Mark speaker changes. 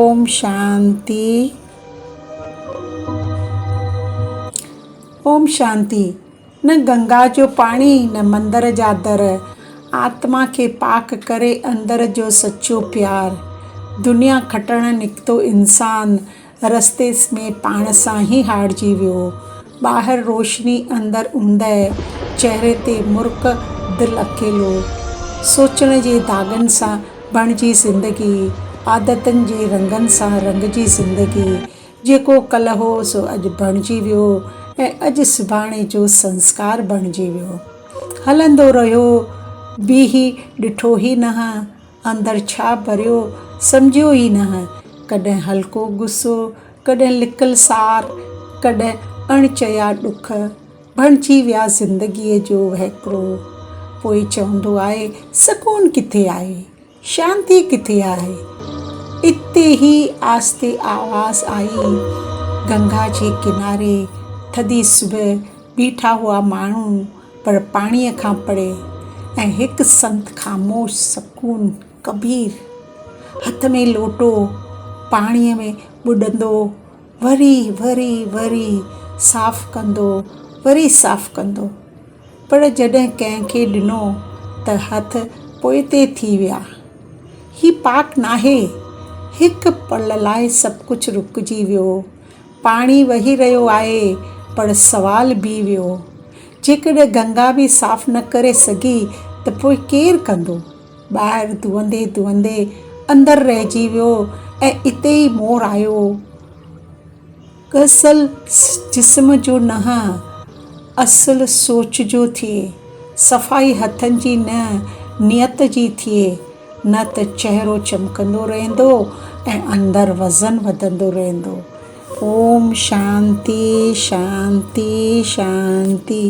Speaker 1: اوم شانتي. اوم شانتي. نه گنگا جو پاڻي نه مندر جا در، آتما کي پاڪ ڪري اندر جو سچو پيار. دنيا کٽڻ نڪتو انسان، رستي ۾ پاڻ سان ئي هارجي ويو. ٻاهر روشني اندر اوندهه، چهري تي مرڪ دل اڪيلو. سوچڻ جي داغن سان بڻجي زندگي، عادتن جي رنگن سان رنگجي زندگي. جيڪو ڪلهه هو سو اڄ بڻجي ويو ۽ اڄ سڀاڻي جو سنسڪار بڻجي ويو. هلندو رهيو، بيهي ڏٺو ئي نه، اندر ڇا ڀريو سمجهيو ئي نه. ڪڏهن هلڪو غصو، ڪڏهن لڪل سار، ڪڏهن اڻ چيا ڏک، بڻجي ويا زندگيء جو وهڪرو. پوء چوندو آهي سڪون ڪٿي آهي؟ شانتي ڪٿي آهي؟ اتي ئي آهستي آواز آئي، گنگا جي ڪناري ٿڌي صبح بيٺا هئا ماڻهو پر پاڻيء کان پري ۽ هڪ سنت خاموش سڪون ڪبير هٿ ۾ لوٽو پاڻيء ۾ ٻڏندو وري وري وري صاف ڪندو وري صاف ڪندو. پر جڏهن ڪنهن کي ڏنو ته هٿ پوئتي ٿي ويا. هي پاڪ ناهي. هڪ پل لاء سڀ ڪجهه رڪجي ويو. پاڻي وهي رهيو آهي پر سوال بيهي ويو. جيڪڏهن گنگا به صاف نه ڪري سگهي ته پوء ڪير ڪندو؟ ٻاهر ڌوئندي ڌوئندي اندر رهجي ويو ۽ اتي ئي مور آيو. غسل جسم جو نه اصل سوچ جو ٿئي. صفائي هٿن جي نه نيت جي ٿئي. نه ته چهرو چمڪندو رهندو ۽ اندر وزن وڌندو رهندو. اوم شانتي شانتي شانتي.